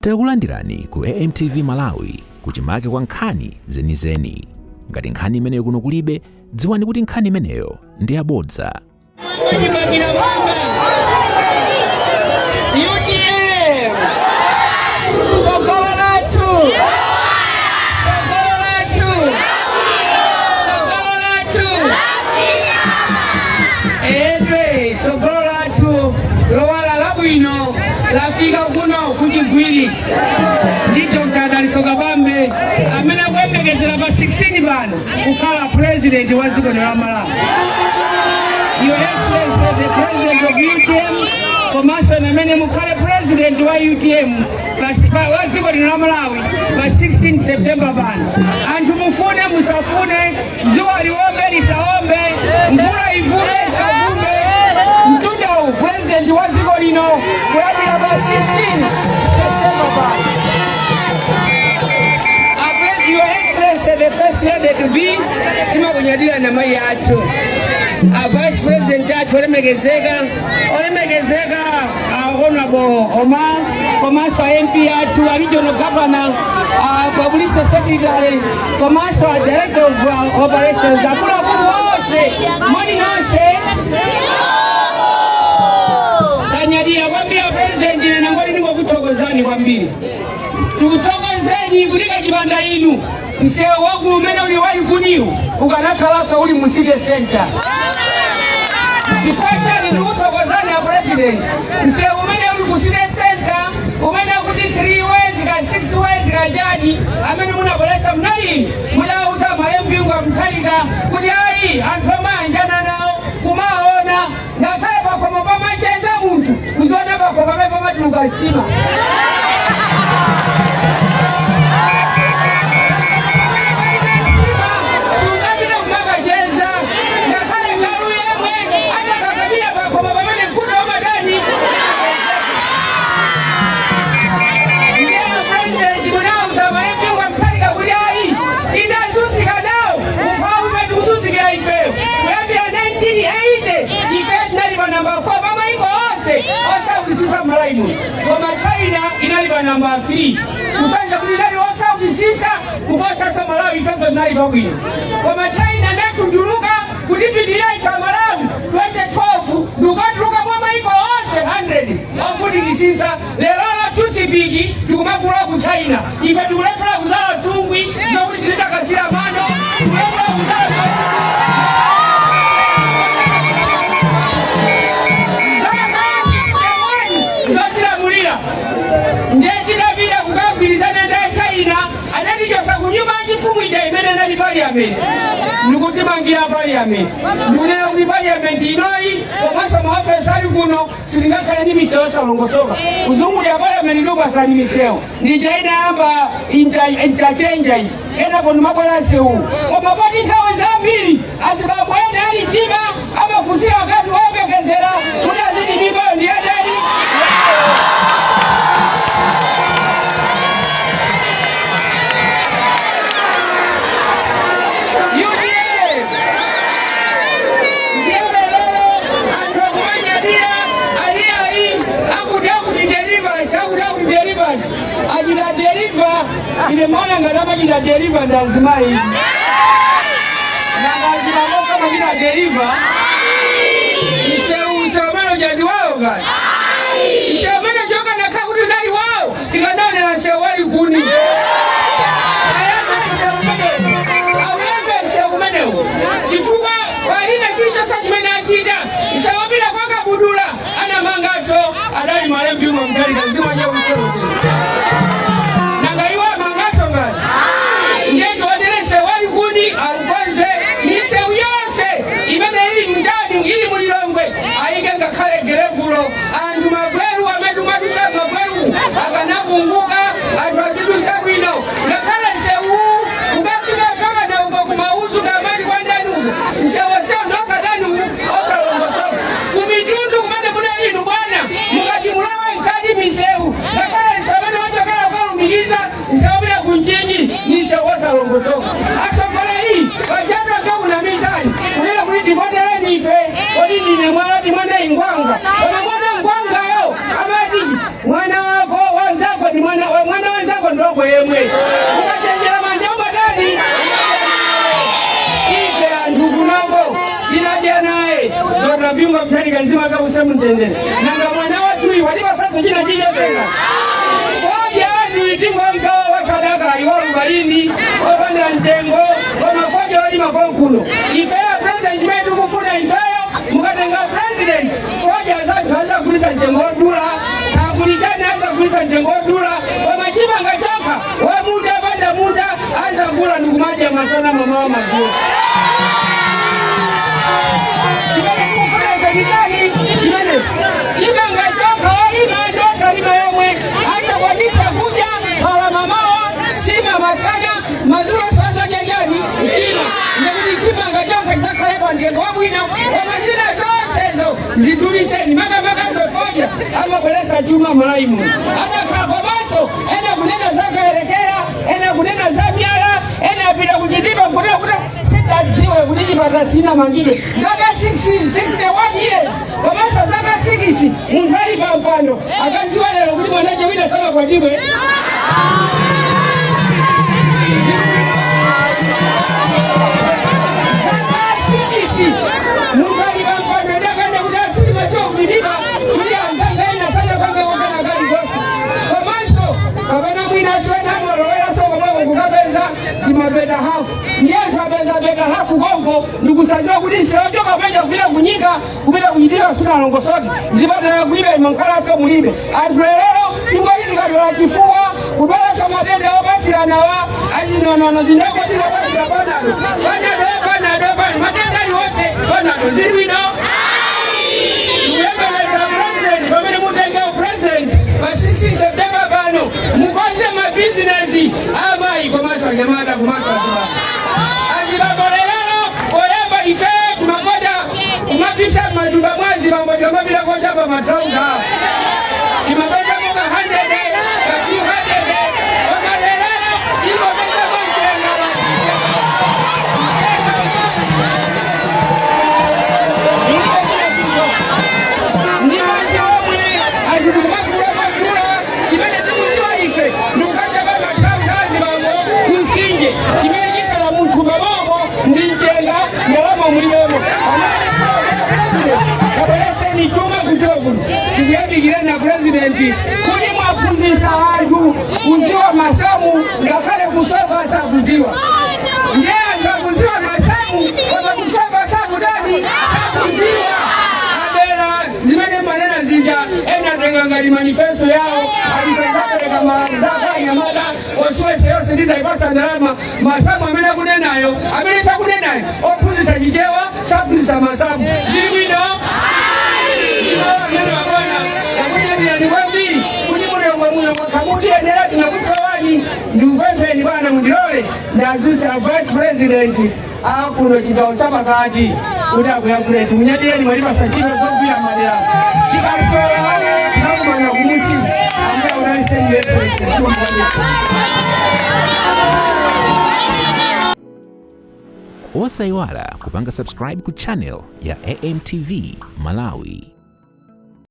Takulandirani ku AMTV Malawi, kuchimake kwa nkhani zenizeni. Ngati nkhani imeneyo kuno kulibe, dziwani kuti nkhani imeneyo ndi yabodza. Kujipangira mwamba UTM, sogolo lathu, sogolo lathu, sogolo lathu efe, sogolo lathu lowala labwino lafika kuno kuchigwiri ndi Dr. Dalitso Kabambe amene akuyembekezera pa 16 pano kukhala president wa dziko la Malawi. Your Excellency, the President of UTM, komanso amene mukhale president wa UTM wa dziko lino la Malawi pa 16 September pano. Anthu mufune musafune, dzuwa liombe lisaombe, mvula ivule isavumbe, mtundawu president wa dziko lino kuyambira pa 16 September pano. Your Excellency, the First Lady to be, timakunyadira na mayi athu a Vice President athu olemekezeka, olemekezeka a Honorable Omar, komanso a MP athu, a Regional Governor, a Publicity Secretary, komanso a Director of Operations, akuluakulu onse, moni nonse. Tanyadira kwambiri. President, ine nangoti ndingokuthokozani kwambiri. Tikuthokozeni kuti kachipanda inu, msewu wakulu umene uli walikuniwu ukanakhalanso uli mu city center. Chifukwa chani ndikuthokozani a President? Msewu umene uli ku city center, umene kuti 3 ways ka 6 ways kanjani, amene munabweretsa munali inu. Mudauza malemu a Mutharika kuti ayi, anthu amayanjana nawo kumaona ngakhale pakhomo pamacheza munthu kuziona pakhomo pamene pamatuluka nsima. Sungapita kumakacheza, ngakhale ngalu yemwe atakakamira pakhomo pamene mkuti wamadani. Ndiye President, munauza malemu a Mutharika kuti ayi, idazunzika nawo umphawi umene tikuzunzikira ifeyo. Kuyambira 1980 ife tinali pa namba 4 pa maiko onse osaukitsitsa m'Malawi muno, koma China inali pa namba 3, kusanja kuti inali osaukitsitsa kuposanso Malawi. Ifenso tinali pabwino, koma China inatunduluka kutipitirira ife Malawi 2012 ndikukatuluka mwa maiko onse 100 ovutikitsitsa. Lero toothpick tikumagula ku China. Ife tikulephera kuzala nsungwi zokuti tizitakasira mano, tikulephera kuzala zaka 61 zotilamulira. Ndiye tidapita kukagwirizana ndi China, anatichosa ku nyumba yachifumu ija imene inali parliament ndikutimangira parliament. Ndikunena kuti parliament inoyi komanso maofesi ali kuno sitingakhale ndi misewu yosalongosoka. Kuzungulira parliament ndikupasani misewu ndija inayamba interchange iyi, kenako ndimabwera msewu. Koma poti nthawi zambiri azibambo ena ali mtima amafunsira akazi oyembekezera kuti aziti mimbayo ndi yadani. UDF ndiye lero anthu akumanyadira aliyayi, akuti deliverance, akuti deliverance, achita deliver. Ine maona ngati amachita deliver ndi azimayi. Nanga azibambo amachita deliver msewu? Msewu umene uja ndi wawo kani? Msewu umene uja ukanakhala kuti unali wawo, tikanaonera msewu walikuni. Ayambe msewu umenewu, auyambe msewu umenewu, chifukwa palibe chilichonse chimene achita. Msewu wopita kwa Kabudula anamanganso adali malemu a Mutharika, mzimu wachauseu. Nanga iwo amanganso ngati? Ndiye tionere msewu walikuni aukonze, misewu yonse imene ili mndani, ili mulilongwe, ayike ngakhale gravel. Anthu magweru amene timadusa magweru akanapunguka, anthu Mundogwe yemwe. Ukachenjera manja umatani? Ife anthu kunoko tinadya naye Dr. Bingu Mutharika, mzimu wake uuse mumtendere. Nanga mwana wathuyu walipasaso china chilichonse? Fodya atu mgawo wa sadaka iwalubalini opanda mtengo, koma fodya walima konkuno. Ifeyo president, chimene tikufuna ifeyo, mukatenga president, fodya zathu azagulisa mtengo wodula, kakulitani azagulisa mtengo wodula, koma chimanga chokha wamuda panda muda azagula ndikumadya masana, mamawa, madzulo. Chimene tikufuna ife nditani? Chimene chimanga chokha walima ndi osalima yomwe azakwanisa kudya phala mamawa, sima masana, madzulo sazadya chani? Nsima. Ndikuti chimanga chokha chizakhale pa mtengo wabwino, koma zina zonsezo ziduliseni, makamaka fodya amabweresa chuma Malawi muno. Adakhala komanso ena kunena zakayerekera, ena kunena za myala, ena apita kuchitipa kunena kuti sidadziwe kuti chipatala sinamangidwe zaka 6 61 years, komanso zaka 6 munthu ali pa mpando, akadziwa lero kuti mwanache wina sanakwatidwe. Zaka 6 munthu ali pa mpando, ndakanda kuti asili machiwa kuchitipa kuti anzanga ena sanapanga kokana kalikonse, komanso kapena mwina sena amaloweraso komweko kukapeza timapeta hafu, ndi anthu apeza peta hafu konko, ndikusadziwa kuti seochoka kupenda kupita kunyika kupita kuchitipa sunalongosoke. Zipatala kulibe, mankhwalaso mulibe. Anthu lero tingoti tikatola chifuwa, kudwalaso matenda opasiranawa azinonono zindakotikopasira panado, panado, panado, panado, matenda aliwonse panado. Zili bwino? Kuyembekeza president, pamene mutenga president pa 16 September pano, mukonze mabizinesi amayi komanso anyamata komanso azibambo. Azibambo lero poyamba ife timakonda kumapisa m'matumba mwa azibambo, tikamapita kochapa matrauza timapeza moka 100 ka 200, koma lero ingopeza mtenga. Ndi madzi omwe anthu tikumakula makula. Chimene tikudziwa ife ndikukachapa matrauza azibambo kumsinje, chimene chisala munthu pamoko ndi mchenga, ndalama mulibemo. Kabwereseni chuma kudziwa kuno. Tikuyamikireni na president kuti mwaphunzitsa anthu kuziwa masamu, ngakhale kusofa sakuziwa. Ndiye anthu akuziwa masamu, koma kusofa sakudani? Sakuziwa. Abera zimene manena zija, ena atenga ngati manifesto yawo, alisapereka mandaka anyamata oswese yonse ndizaipasa ndalama. Masamu amene akunenayo, amene sakunenayo, ophunzitsa Chichewa saphunzitsa masamu. Zili bwino? Amene mabwana yakunyadira kwambiri kuti mulongwe muno mwakhamudiyenera tinakusowani. Ndikupempheni bwana, mundilole ndadzuse a vice president akuno chigawo chapakati kuti akuyankhuleni. Munyadireni, mwalipasa ntchito zogwira madera. Tikasola nakumana kumusi. Ambuye akudalitseni yese. Osayiwala kupanga subscribe ku channel ya AMTV Malawi.